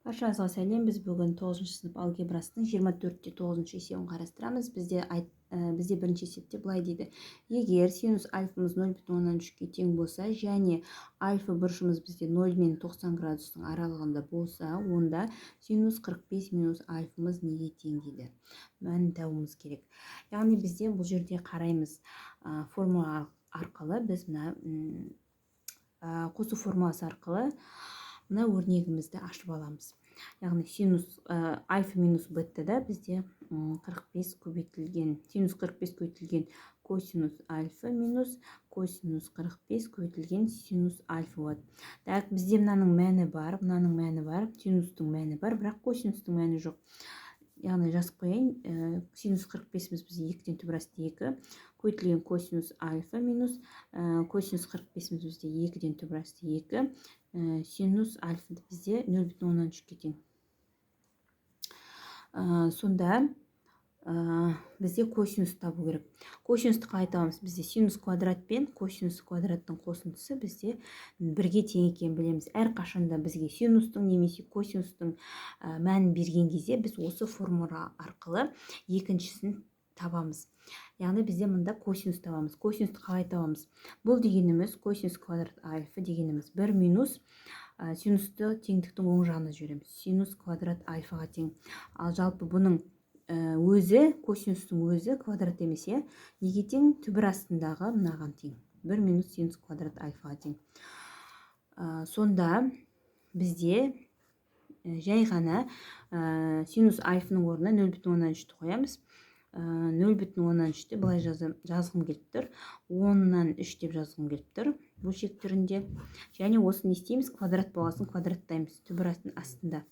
Баршаңызға сәлем. Біз бүгін 9 сынып алгебрасының 24-те 9 есебін қарастырамыз. Бізде бірінші есепте былай дейді: егер синус альфамыз 0,3-ке тең болса және альфа бұрышымыз бізде 0 мен 90 градустың аралығында болса, онда синус 45 минус альфамыз неге тең дейді. Мәнін табуымыз керек. Яғни бізде бұл жерде қараймыз, формула арқылы біз мына қосу формуласы арқылы мына өрнегімізді ашып аламыз. Яғни синус альфа минус бетада бізде 45 көбейтілген синус 45 көбейтілген косинус альфа минус косинус 45 көбейтілген синус альфа болады. Так, бізде мынаның мәні бар, мынаның мәні бар, синустың мәні бар, бірақ косинустың мәні жоқ. Яғни жазып қояйын, синус 45-іміз бізде 2-ден түбір асты 2 көбейтілген косинус альфа минус косинус 45-іміз бізде 2-ден түбір асты 2, синус альфа бізде 0,3-ке тең. Сонда бізде косинус табу керек. Косинусты қалай табамыз? Бізде синус квадрат пен косинус квадраттың қосындысы бізде бірге тең екенін білеміз. Әрқашанда бізге синустың немесе косинустың мәнін берген кезде біз осы формула арқылы екіншісін табамыз. Яғни бізде мында косинус табамыз. Косинусты қалай табамыз? Бұл дегеніміз косинус квадрат альфа дегеніміз 1 минус синусты теңдіктің оң жағына жібереміз, синус квадрат альфаға тең. Ал жалпы бұның өзі, косинустың өзі квадрат емес, иә? Неге тең? Түбір астындағы мынаған тең, 1 минус синус квадрат альфаға тең. Сонда бізде жай ғана синус альфаның орнына 0,3-ті қоямыз. 0,3-ті былай жазғым келіп тұр, 3/10 деп жазғым келіп тұр бөлшек түрінде. Және осы не істейміз? Квадрат болғасын квадраттаймыз түбір астында.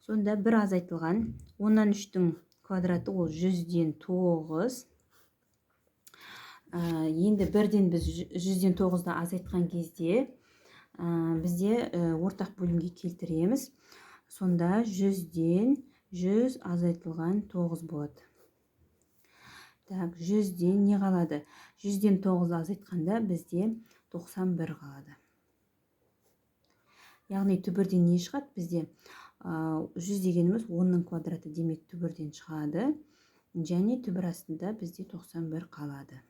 Сонда бір азайтылған 3/10-тің квадраты ол 9/100. Енді бірден біз 9/100-ды азайтқан кезде бізде ортақ бөлімге келтіреміз. Сонда 100/100 азайтылған 9 болады. Так, 100-ден не қалады? 9/100 азайтқанда бізде 91 қалады. Яғни түбірден не шығады бізде? 100 дегеніміз 10-ның квадраты, демек түбірден шығады. Және түбір астында бізде 91 қалады.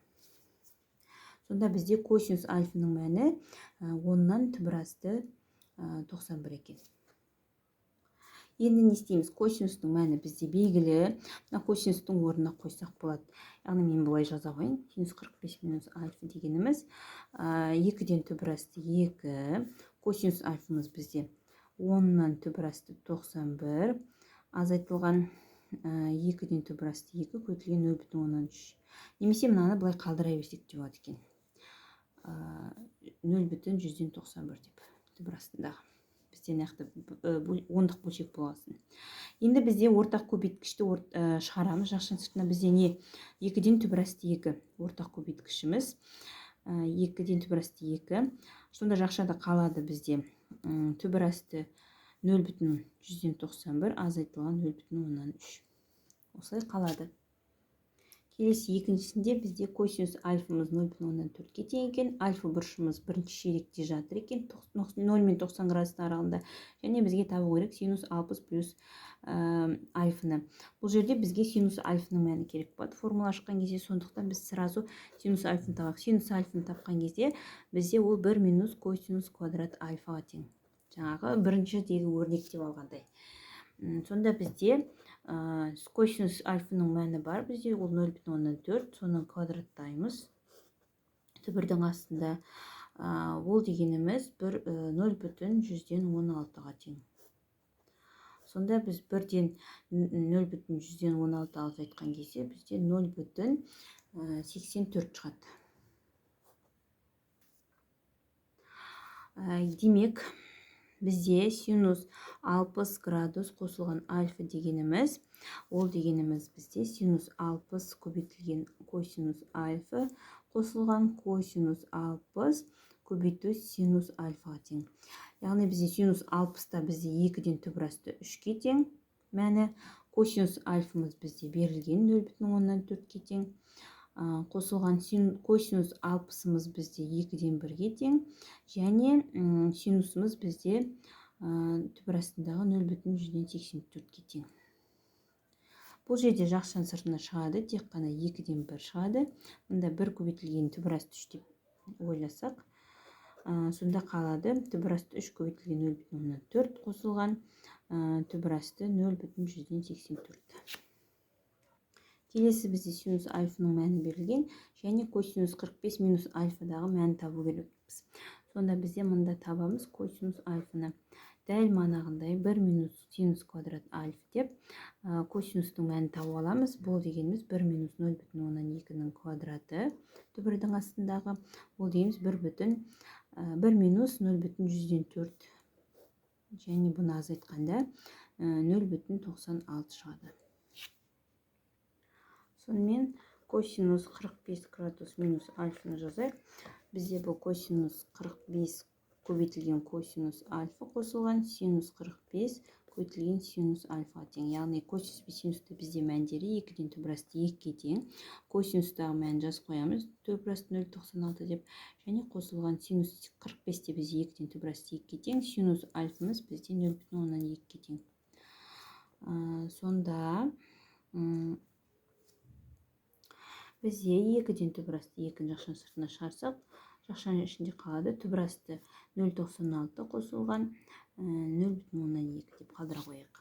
Сонда бізде косинус альфаның мәні 10-нан түбір асты 91 екен. Енді не істейміз? Косинустың мәні бізде белгілі. Мына косинустың орнына қойсақ болады. Яғни мен былай жаза қояйын. Синус 45 минус альфа дегеніміз 2-ден түбір асты 2. Косинус альфамыз бізде 10-нан түбір асты 91 азайтылған 2-ден түбір асты 2 көбейтілген 0,3. Немесе мынаны былай қалдыра берсек те болады екен. 0,191 деп түбір астындағы. Бізде мына жақта ондық бөлшек болғасын. Енді бізде ортақ көбейткішті шығарамыз. Жақшаның сыртына бізде не? 2-ден түбір асты 2 ортақ көбейткішіміз. 2-ден түбір асты 2. Сонда жақшада қалады бізде түбір асты 0,191 азайтылған 0,3. Осылай қалады. Келесі екіншісінде бізде косинус альфамыз 0,4-ке тең екен. Альфа бұрышымыз бірінші ширекте жатыр екен, 0 мен 90 градустың аралығында. Және бізге табу керек синус 60 плюс альфаны. Бұл жерде бізге синус альфаның мәні керек болады формула ашқан кезде, сондықтан біз сразу синус альфаны табайық. Синус альфаны тапқан кезде бізде ол 1 минус косинус квадрат альфаға тең. Жаңағы біріншідегі өрнек деп алғандай. Сонда бізде косинус альфаның мәні бар бізде, ол 0,4, соны квадраттаймыз түбірдің астында. Ол дегеніміз бір 0,116-ға тең. Сонда біз бірден 0,116 азайтқан кезде бізде 0,84 шығады. Демек, бізде синус 60 градус қосылған альфа дегеніміз, ол дегеніміз бізде синус 60 көбейтілген косинус альфа қосылған косинус 60 көбейту синус альфаға тең. Яғни бізде синус 60-та бізде 2-ден түбір асты 3-ке тең мәні, косинус альфамыз бізде берілген 0,4-ке тең, қосылған косинус 60-ымыз бізде 2-ден 1-ге тең, және синусымыз бізде Түбір астындағы 0,84-ке тең. Бұл жерде жақшаның сыртына шығады, тек қана 2-ден 1 шығады. Мында 1 көбейтілген түбір асты 3 деп ойласақ, сонда қалады түбір асты 3 көбейтілген 0,4 қосылған түбір асты 0,84. Келесі бізде синус альфаның мәні берілген және косинус 45 минус альфадағы мәнін табу керекпіз. Сонда бізде мында табамыз косинус альфаны. Дәл манағындай 1 минус синус квадрат альфа деп косинустың мәнін тауып аламыз. Бұл дегеніміз 1 минус 0,2-нің квадраты түбірдің астындағы. Ол дегеніміз 1 минус 0,04, және бұны азайтқанда 0,96 шығады. Сонымен, косинус 45 градус минус альфаны жазайық. Бізде бұл косинус 45 көбейтілген косинус альфа қосылған синус 45 көбейтілген синус альфаға тең. Яғни косинус пен синусты бізде мәндері 2-ден түбір асты 2-ге тең. Косинустағы мәнін жазып қоямыз түбір асты 0,96 деп, және қосылған синус 45 те бізде 2-ден түбір асты 2-ге тең, синус альфамыз бізде 0,2-ге тең. Сонда бізде 2-ден түбір асты 2-ні жақшаның сыртына шығарсақ, жақшаның ішінде қалады түбір асты 0,96 қосылған 0,2 деп қалдыра қояйық.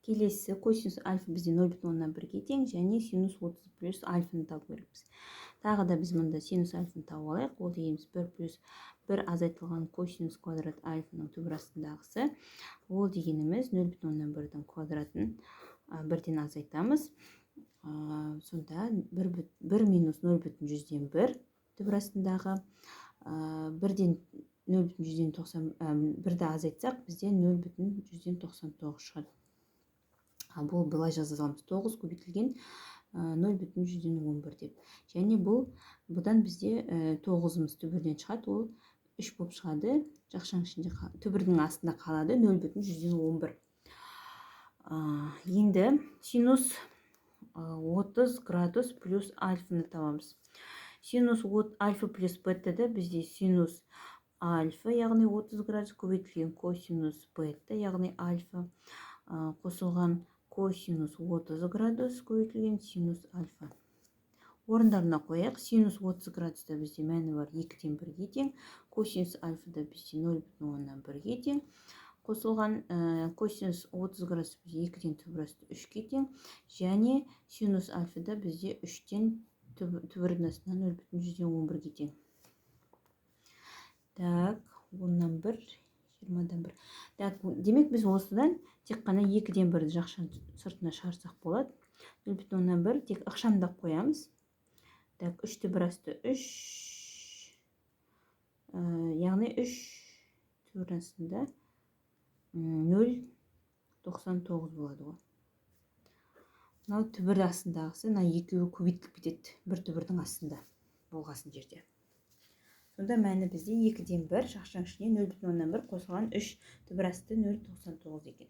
Келесі косинус альфа бізде 0,1-ге тең және синус 30 плюс альфаны табу керекпіз. Тағы да біз мұнда синус альфаны тауып алайық. Ол дегеніміз 1 плюс 1 азайтылған косинус квадрат альфаның түбір астындағысы. Ол дегеніміз 0,1-дің квадратын бірден азайтамыз. Сонда 1 минус 0,1 түбір астындағы бірден 0,91-ді азайтсақ, бізде 0,99 шығады. Бұл былай жаза саламыз: 9 көбейтілген 0,11 деп. Және бұл бұдан бізде тоғызымыз түбірден шығады, ол 3 болып шығады. Жақшаның ішінде, түбірдің астында қалады 0,11. Енді синус 30 градус плюс альфаны табамыз. Синус альфа плюс бетада бізде синус альфа, яғни 30 градус, көбейтілген косинус бета, яғни альфа, қосылған косинус 30 градус көбейтілген синус альфа. Орындарына қояйық. Синус 30 градуста бізде мәні бар 2-ден 1-ге тең, косинус альфада бізде 0,1-ге тең, қосылған косинус 30 градус бізде 2-ден түбір асты 3-ке тең, және синус альфада бізде 3-тен түбірдің астына 0,11-ге тең. Так, оннан бір, жиырмадан бір. Так, демек, біз осыдан тек қана екіден бірді жақшаның сыртына шығарсақ болады. 0,1 тек ықшамдап қоямыз. Так, үш түбір асты үш, яғни үш түбір астында 0,99 болады ғой. Мынау түбір астындағысы, мына екеуі көбейтіліп кетеді бір түбірдің астында болғасын жерде. Сонда мәні бізде екіден бір жақшаның ішіне 0,1 қосылған үш түбір асты 0,99 екен.